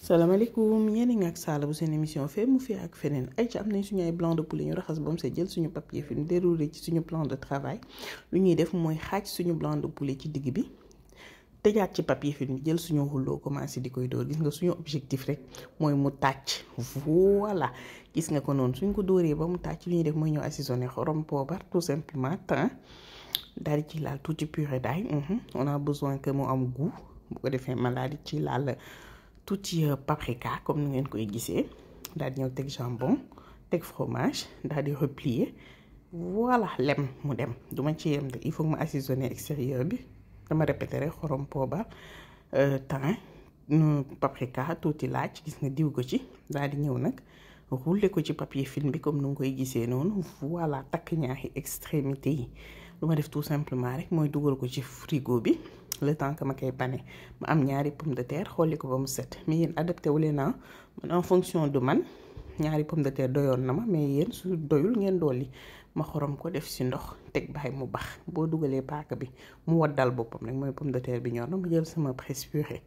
salaamaaleykum yéen a ngi ak Sala bu seen émission fee mu fii ak feneen ay ci am nañ suñu ay blanc de poulet ñu raxas ba mu see jël suñu papier film déroulé ci suñu plan de travail lu ñuy def mooy xaaj suñu blanc de poulet ci digg bi tëjaat ci papier film jël suñu rouleau commencé di koy dóor gis nga suñu objectif rek mooy mu tàcc voilà gis nga ko noonu suñ ko dóoree ba mu tàcc lu ñuy def mooy ñëw assaisonné xorom poobar tout simplement temps daal di ci laal tuuti purée d'ail on a besoin que mu am goût bu ko defee ma daal di ci laal tuuti paprika comme ni ngeen koy gisee daal di ñëw teg jambon teg fromage daal di replier voilà lem mu dem du ma ci yem de il faut que ma assaisonner extérieur bi dama répété rek xorom poobar thym paprika tuuti laaj gis nga diw ko ci daal di ñëw nag rouler ko ci papier film bi comme ni nga koy gisee noonu voilà takk ñaari extrémité yi lu ma def tout simplement rek mooy dugal ko ci frigo bi le temps que ma koy pané ma am ñaari pomme de terre xolli ko ba mu set mais yéen adapté wu leen man en fonction de man ñaari pomme de terre doyoon na ma mais yéen su doyul ngeen dolli ma xorom ko def si ndox teg bàyyi mu bax boo dugalee paaka bi mu waddal boppam rek mooy pomme de terre bi ñor na ma jël sama presse purée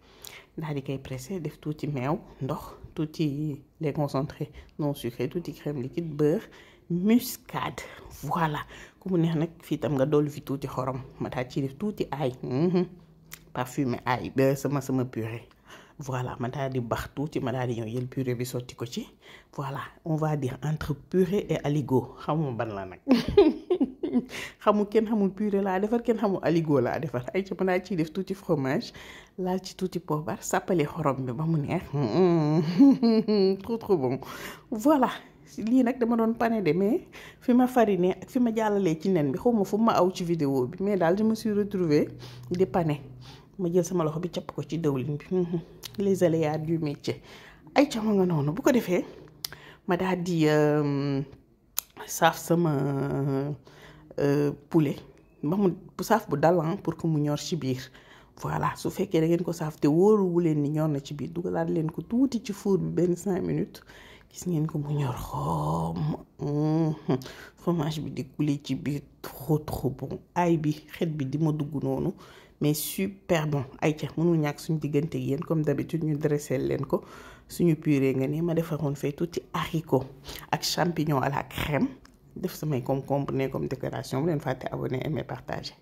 daal di koy pressé def tuuti meew ndox tuuti lait concentré non sucré tuuti crème liquide beurre muscade voilà ku mu neex nag fii tam nga dolli fi tuuti xorom ma daal ci def tuuti ail parfumé ail ba sama purée voilà ma daal di bax tuuti ma daal di ñëw jël purée bi sotti ko ci voilà on va dire entre purée et aligot xamuma ban la nag kenn xamul purée laa defar kenn xamul aligot laa defar ay ca ma daal ciy def tuuti fromage laal ci tuuti poobar sàppali xorom bi ba mu neex trop bon voilà lii nag dama doon pané de mais fi ma fariné ak fi ma jàllalee ci nen bi xaw ma fu ma aw ci vidéo bi mais daal je me suis retrouvée di pané ma jël sama loxo bi capp ko ci dëwlin bi les aléas du métier ay ca ma nga noonu bu ko defee ma daal di saaf sama poulet ba mu saaf bu dalan pour que mu ñor ci biir voilà su fekkee da ngeen ko saaf te wóoruwu leen ni ñor na ci biir dugalaat leen ko tuuti ci four bi benn 5 minutes gis ngeen ko mu ñor xoom fromage bi di couler ci biir trop bon ay bi xet bi di ma dugg noonu mais super bon ay ca mënul ñàkk suñu diggante yéen comme d'habitude ñu dressé leen ko suñu purée nga ne ma defaroon fay tuuti haricot ak champignon à la crème def samay concombre ne comme décoration bu leen fàtte abonné aimer partager